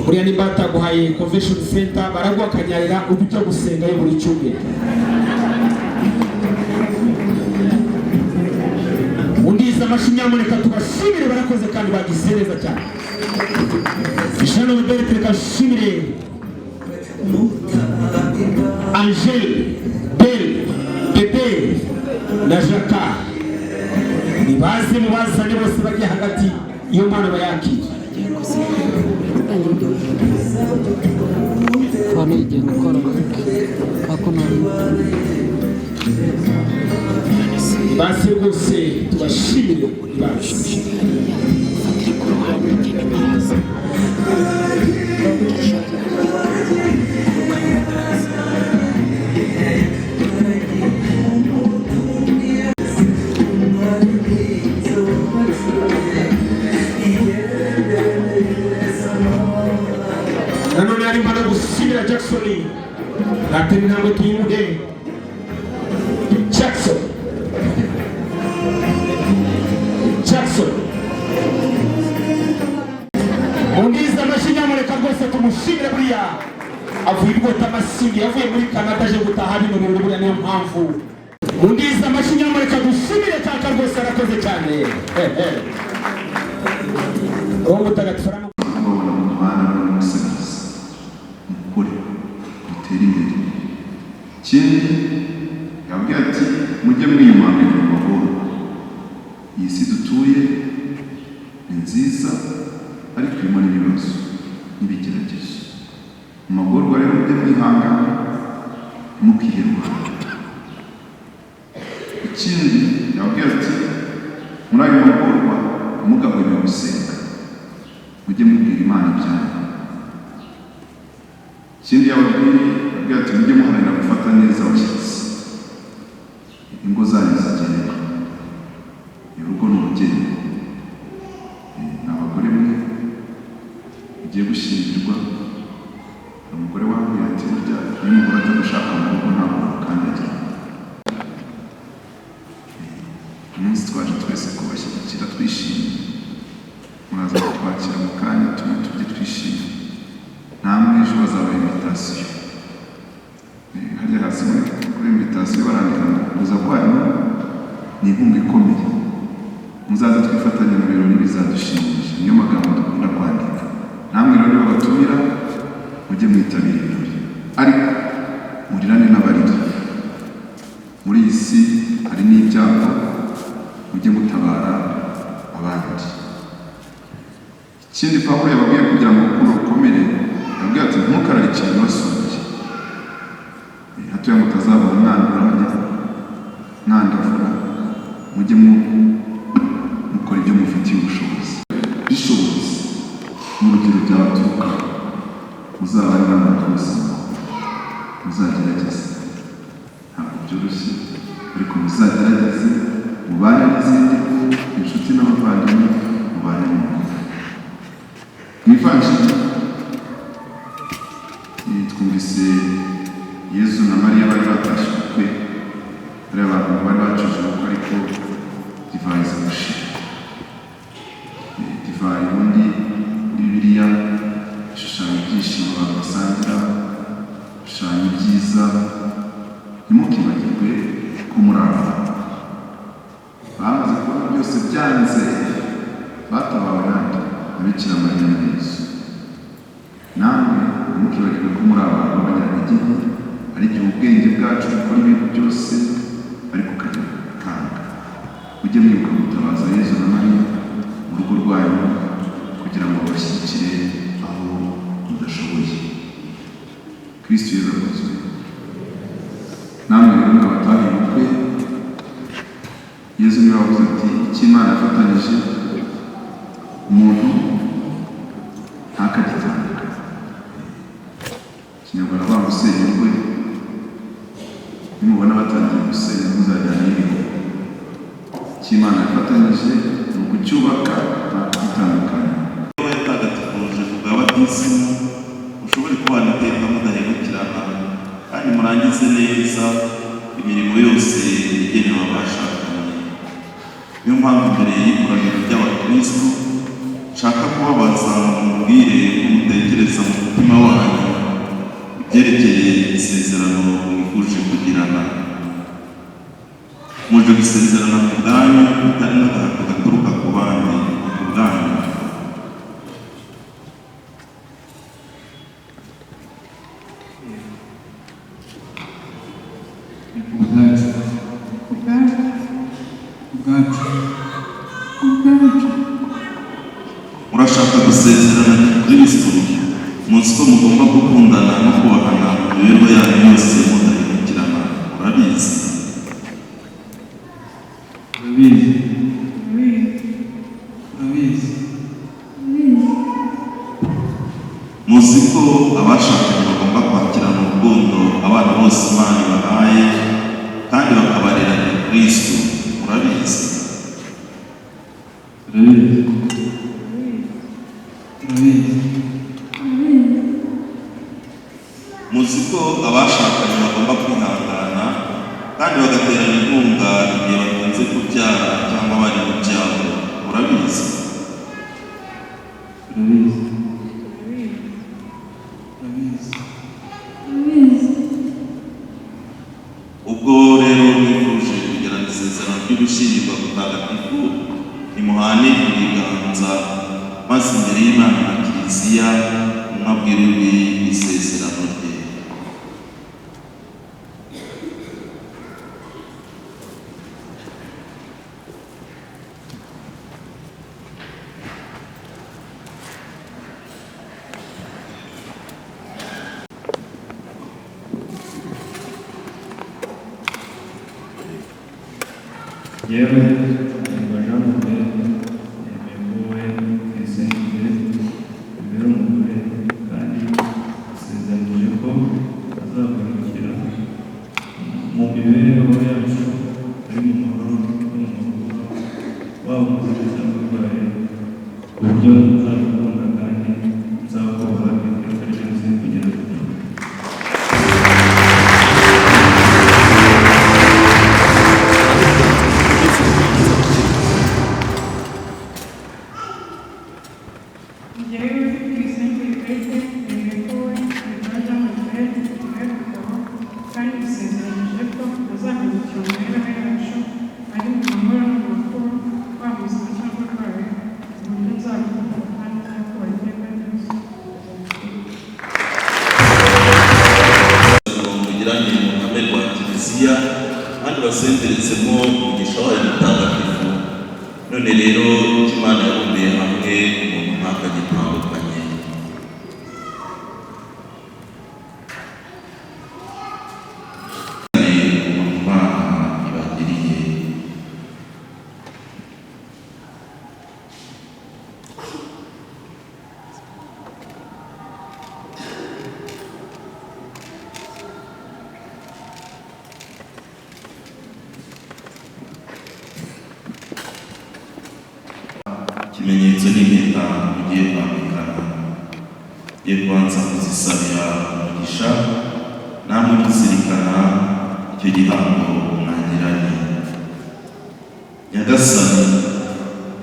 Buriya nimba bataguhaye convention center, baraguha akanyarira ujya ujya gusengayo buri cyumweru. Undize amashyi nyamuneka tubashimire, barakoze kandi bagize neza cyane. Jean Robert, reka nshimire Angel Bel Bebe na Jaka, nibaze mubazane bose bajye hagati, iyo mpano bayakire. Fone igiye gukora ako nari. Nibaze rwose tubashimire, nibaze. Nanone harimo no gushimira Jackson, natera intambwe tuyimuhe. Jackson, Jackson, undize amashyi nyamuneka rwose tumushimire. Buriya avuye i Bwotamasimbi, yavuye muri Canada aje gutaha bino birori, buriya niyo mpamvu. Undize amashyi nyamuneka dushimire kaka rwose, arakoze cyane. Roho Mutagatifu Kubabona mu muhanda no gusabiriza, mukore mutere imbere. Ikindi yababwira ati mujye mwiyumanganya mu magorwa. Iyi si dutuye ni nziza, ariko irimo n'ibibazo n'ibigeragezo. Mu magorwa rero mujye mwihangana, ntimukihebura. Ikindi yababwira ati muri ayo magorwa ntimugahweme gusenga, mujye mubwira Imana ibyanyu. Ikindi yababwiye, yababwira ati mujye muharanira gufata neza abashyitsi, ingo zanyu zigendwa. Urugo ni urugendo. Ni abagore mwe mugiye gushyingirwa, hari umugore wambwiye ati burya iyo umugore ajya gushaka mu rugo ntabwo amukandagira. Umunsi twaje twese kubashyigikira twishimye, muraza kutwakira mu kanya tumwe tujye twishimye. Namwe ejo bazabaha invitation. Harya hasi kuri invitation barandika ngo kuza kwanyu ni inkunga ikomeye, muzaze twifatanye mu birori bizadushimisha. Niyo magambo dukunda kwandika. Namwe rero nibabatumira mujye mwitabira ibirori, ariko murirane n'abarira. Muri iyi si hari n'ibyago, mujye mutabara abandi. Ikindi Pawulo yababwiye kugira ngo urukundo rukomere, yababwiye ati ntukararikire ibibasumbye, hatoya mutazabona mwanduranya mwandavura. Mujye mukora ibyo mufitiye ubushobozi, bishobotse mu rugero byabaturuka muzabane n'abantu bose. Muzagerageze, ntabwo byoroshye, ariko muzagerageze mubane n'izindi inshuti n'abavandimwe, mubane mu mahoro. Mu ivanjiri twumvise Yezu na Mariya bari batashye ubukwe, bariya bantu bari bacuje ubukwe, ariko divayi iza gushira. Divayi ubundi muri Bibiliya ishushanya ibyishimo abantu basangira, ishushanya ibyiza. Ntimukibagirwe ko muri abantu bamaze kubona byose byanze, batabawe nande? Na Bikira Mariya na Yezu. Namwe ntimukibagirwe ko muri abantu b'abanyantege nke, hari igihe ubwenge bwacu bukora ibintu byose ariko ukajya bikanga. Mujye mwibuka gutabaza Yezu na Mariya mu rugo rwanyu kugira ngo babashyigikire aho mudashoboye. Kristo Yezu akuzwe. Namwe rero mwabatahiye ubukwe, Yezu niwe wavuze ati icyo Imana yafatanyije umuntu ntakagitandukanye. Ikinyarwanda bavuga gusenya urwe, nimubona batangiye gusenya muzajyana n'ibigo. Icyo Imana yafatanyije ni ukucyubaka, nta kugitandukanya. Yatagatifuje ku bwa batisimu, mushobore kubana iteka mudahemukirana, kandi murangize neza imirimo yose igenewe abashakanye. Niyo mpamvu mbere y'ikoraniro ry'abakristu nshaka kubabaza ngo mubwire ko mutekereza mu mutima wanyu ibyerekeye isezerano mwifuje kugirana. Muje gusezerana ku bwanyu, bitari n'agahato gaturuka ku bandi, ku bwanyu. Ubwacu, ubwacu, ubwacu, ubwacu. Murashaka gusezerana Kristo, muzi ko mugomba gukundana no kubahana mu mibereho yanyu yose mudahemukirana, murabizi. Urabizi, urabizi. Muzi ko abashakanye bagomba kwakirana urukundo abana bose Imana ibahaye, kandi bakabarera Kristo, murabizi. Urabizi, urabizi. Muzi ko abashakanye bagomba kwihangana kandi bagaterana inkunga igihe bakunze kubyara cyangwa bari mu byago, murabizi. Urabizi, urabizi. Ubwo rero mwifuje kugirana isezerano ry'ugushyingirwa mutagatifu, nimuhane ibiganza, maze imbere y'Imana na Kiliziya umwe abwire undi isezerano rye. Yewe Hirwa Jean Norbert, nemeye ko wowe Tuyisenge Yvette ubera umugore, kandi usezeranyije ko azaguhemukira mu mibereho yacu, ari mu mahoro no mu makuba, waba muzima cyangwa urwaye, ku buryo nzagukunda kandi nzakubaha iteka ryose kugeza dupfa. Njyewe Tuyisenge Yvette, nemeye ko wowe Hirwa Jean Norbert ubera umugabo, kandi usezeranyije ko azahemukira mu mibereho yacu, ari mu mahoro no mu makuba, waba muzima cyangwa urwaye, ku buryo nzagukunda kandi nzakubaha iteka ryose kugeza dupfa. Mugiranye mu ruhame rwa Kiliziya, kandi basenderetsemo umugisha wayo mutagatifu. None rero icyo Imana yabumbiye hamwe umuntu ntakagitandukanye. Imana ibagiriye. Ikimenyetso n'impeta mugiye kwambikana, mugiye kubanza kuzisabira umugisha, namwe muzirikana icyo gihango mwagiranye. Nyagasani,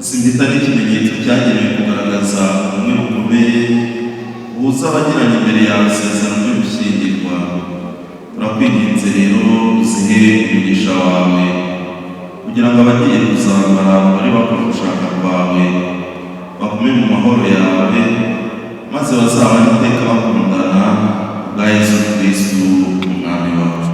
izi mpeta ni ikimenyetso cyagenewe kugaragaza ubumwe bukomeye buhuza abagiranye imbere yawe isezerano ryo gushyingirwa. Turakwinginze rero uzihe umugisha wawe, kugira ngo abagiye kuzambara bari bakora ugushaka kwawe, bagume mu mahoro yawe, maze bazabane iteka bakundana bwa Yesu Kristu umwami wacu.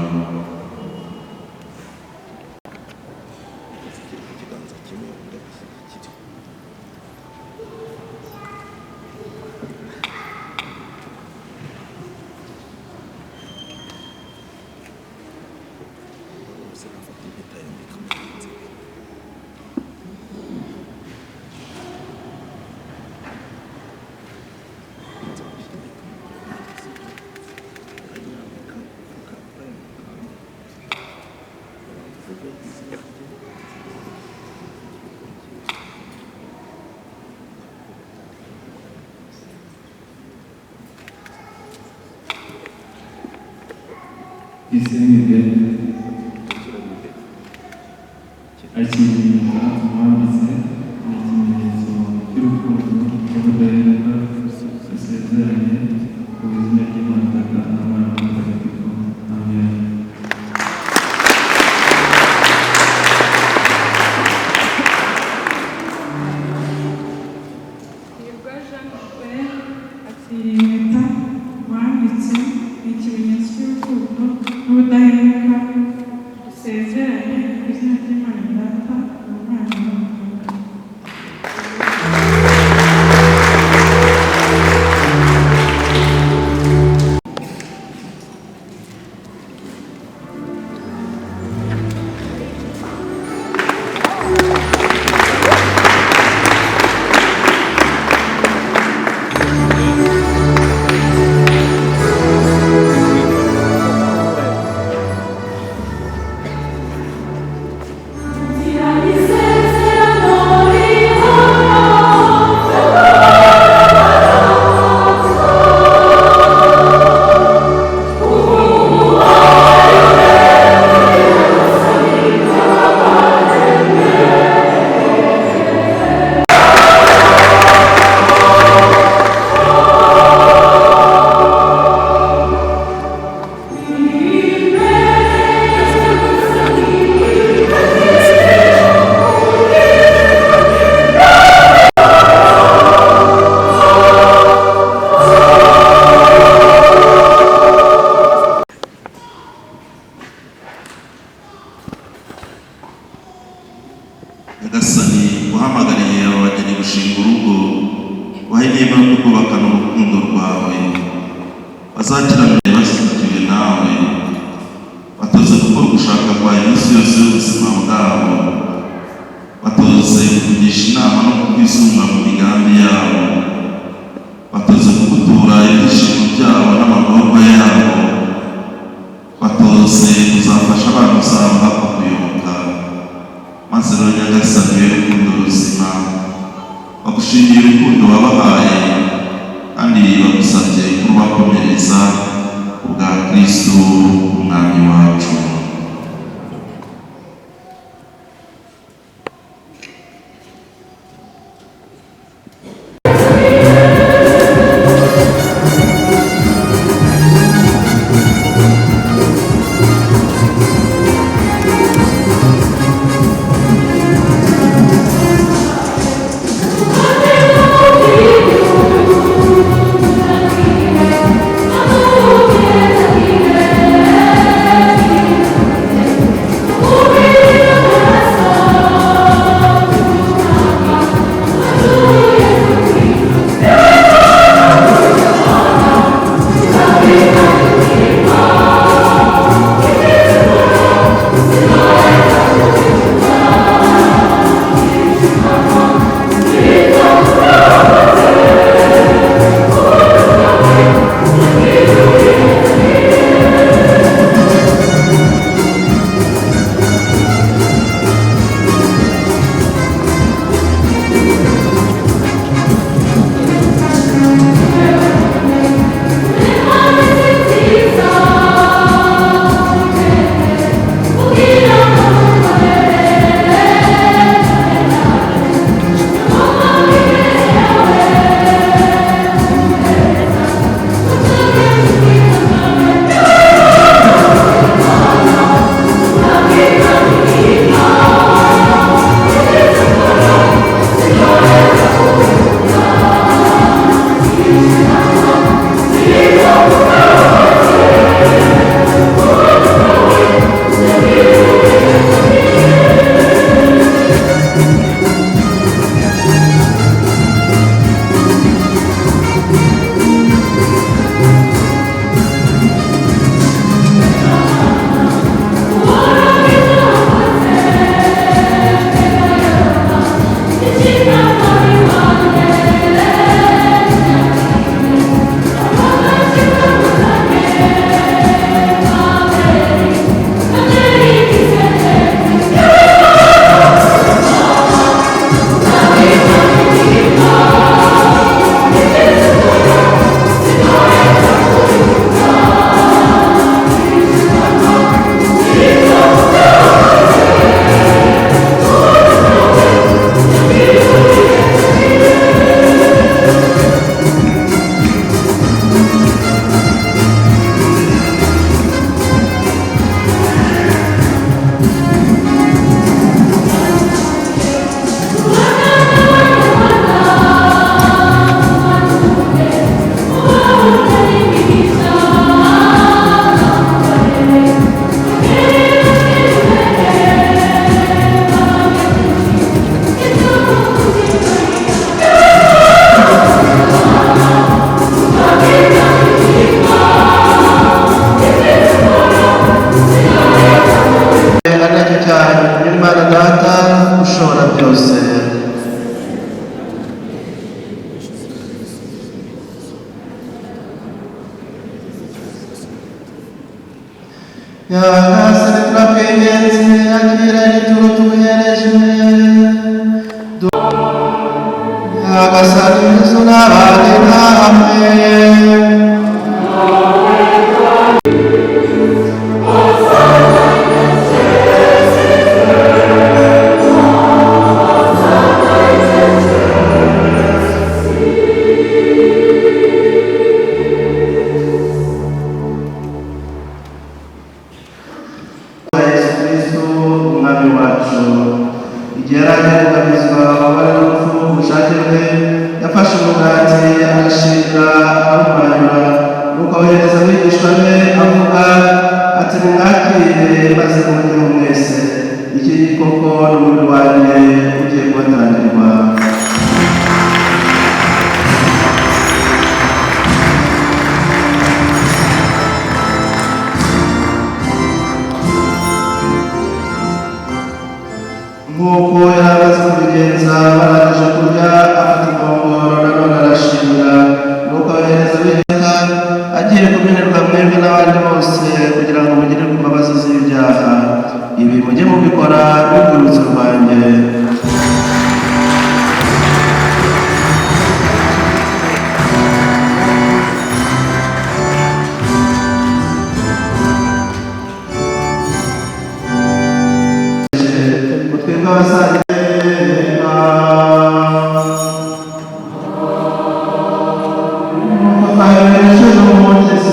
Tuyisenge akiririmba umwambitse ni ikimenyetso cy'urukundo n'ubudahemuka basezeranye ku izina ry'Imana Data na Mwana na Mutagatifu. Amen. Hirwa Jean Norbert akiriye impeta wambitse ni ikimenyetso cy'urukundo n'ubudahemuka dusezeranye ku izina ry'Imana Data na Mwana na Mutagatifu. Nyagasani, wahamagariye aba bageni gushinga urugo, wahe inema yo kubakana urukundo rwawe, bazakiranire bashyigikiwe nawe, batoze gukora ugushaka kwawe iminsi yose y'ubuzima bwabo, batoze kukugisha inama no kukwisunga mu migambi yabo, batoze kugutura ibyishimo byabo n'amagorwa yabo, batoze kuzafasha abana uzaba kukuyoboka. Maze rero Nyagasani w'urukundo ruzima, bagushimiye urukundo wabahaye kandi bagusabye kurubakomereza kubwa Kristu umwami wacu. Thank you. Nyagasani Yezu n'abandi namwe. Yesu Kristo umwami wacu, igihe yari agiye kugabizwa ububabare n'urupfu ku bushake bwe, yafashe umugati arashinga arawumanyura, nuko awohereza abigishwa be avuga ati: "Nimwakire maze muryeho mwese, iki koko ni umubiri wanjye ugiye kubatangirwa." Nk'uko yari amaze kubigenza barangije kurya, afata inkongoro nanone arashimira, nuko abahereza abigishwa, agiye kumenerwa mwebwe n'abandi bose kugira ngo mugirirwe imbabazi z'ibyaha. Ibi mujye mubikora n'urwibutso rwanjye. Twebwe abasangira twayobereje n'umugezi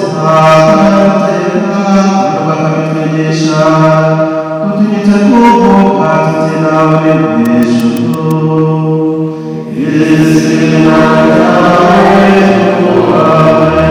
bakabitwigisha, tutinyitse kuvuga tuti nawe hejuru izina ryawe ryubahwe.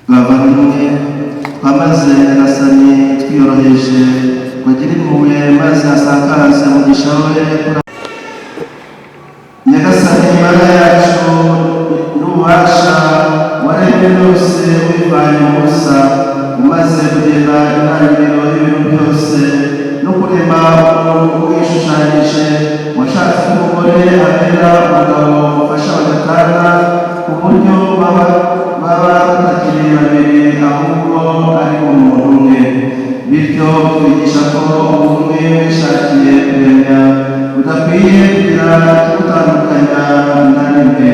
Bavandimwe, twamaze Nyagasani twiyoroheje ngo agire impuhwe maze asakaze umugisha we kuri Nyagasani Imana yacu n'ububasha, waremye byose wivanye mu busa, umaze kugena intangiriro y'ibintu byose no kurema umuntu ubwishushanyije, washatse ko umugore abera umugabo umufasha bagatana, ku buryo baba batakiri babiri ahubwo ari umuntu umwe. Bityo twigisha ko ubumwe wishakiye kuremya budakwiye kugira ikibutandukanya na rimwe.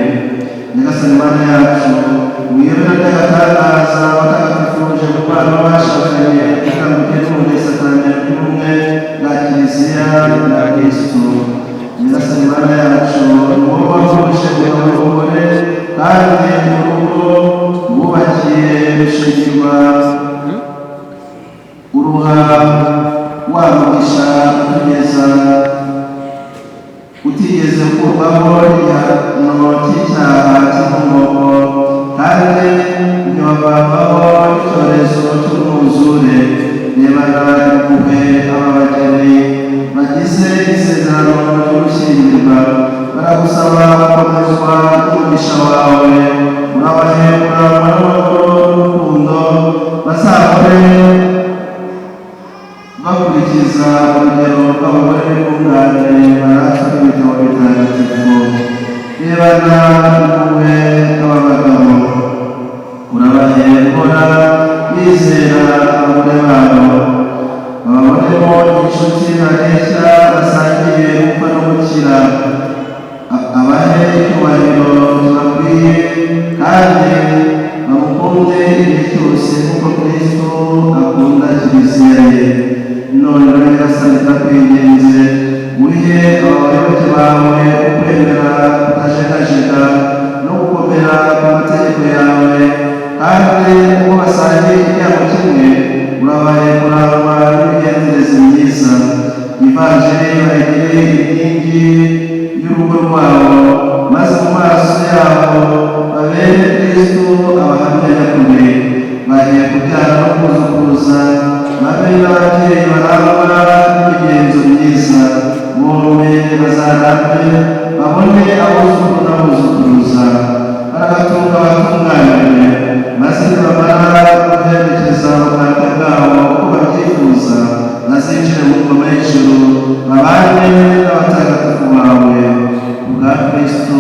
Nyagasani Mana yacu, mu iyobera ry'agatangaza watagatifuje kubana bashakanye kugira ngo ugere mu isakaramentu ry'ubumwe bwa Kiliziya na Kristo. Nyagasani Mana yacu, ni wowe wahuje umugabo n'umugore, kandi mu rugo wubakiye rushingirwa uruha wa mugisha utugeza utigeze ukurwaho igihano cy'icyaha cy'inkomoko, kandi ntiwavanwaho n'icyorezo cy'umwuzure. Rebana impuhwe aba bageni bagize isezerano ry'ugushyingirwa, baragusaba gukomezwa n'umugisha wawe. Urabahembura amahoro n'urukundo, bazahore bakurikiza urugero rw'abagore b'intungane baratwa n'ibitabo bitagatifu. Rebana impuhwe aba bagabo, urabahembura bizera abagore babo, bababonemo inshuti bareshya basangiye gupfa no gukira. Abahe icyubahiro kibakwiye kandi bamukunde igihe cyose nk'uko Kristo akunda Kiliziya ye. None rero Nyagasani, ndakwinginze uhe aba bayoboke bawe ukwemera. y'urugo rwabo, maze mu maso yabo babere Kristo abahamya nyakuri. Bagiye kubyara no kuzukuruza, babe n'ababyeyi barangwa n'imigenzo myiza. Bombi bazarambe, babone abuzukuru n'abuzukuruza. Baragatunga batunganiwe, maze nibamara guherekeza ubukaka bwabo uko babyifuza, bazinjire mu ngoma y'ijuru, babane n'abatagatifu bawe, kubwa Kristo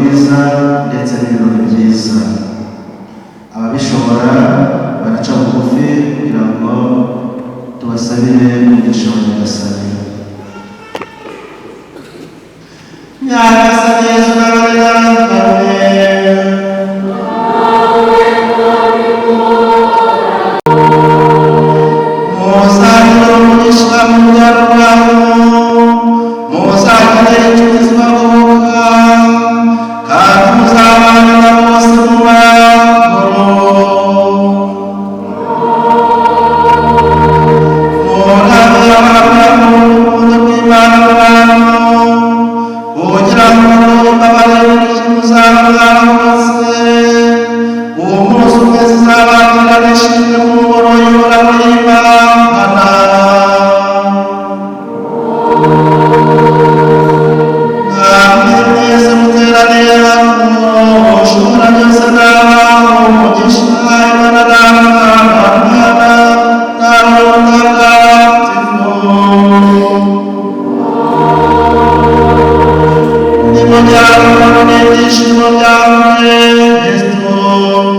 rwiza ndetse n'ibirori byiza. Ababishobora baraca bugufi kugira ngo tubasabire umugisha wa Nyagasani. Nyagasani Yezu n'abari namwe. Muzagire umugisha mu byaro bwanyu, muzagire inshuti zibagoboka, kandi muzabane na bose mu mahoro. Murabe abana urukundo rw'Imana mu bantu, kugira ngo mbabarire muzaba mwarahubutse. Uwo munsi umwe zizabakira nishimwe mu ngoro y'Uhoraho y'Imana. Namwe mwese muteraniye hano, ushobora byose nabaha umugisha, Imana Data na Mwana na Roho Mutagatifu. Nimujyane n'ibyishimo bya Kristo.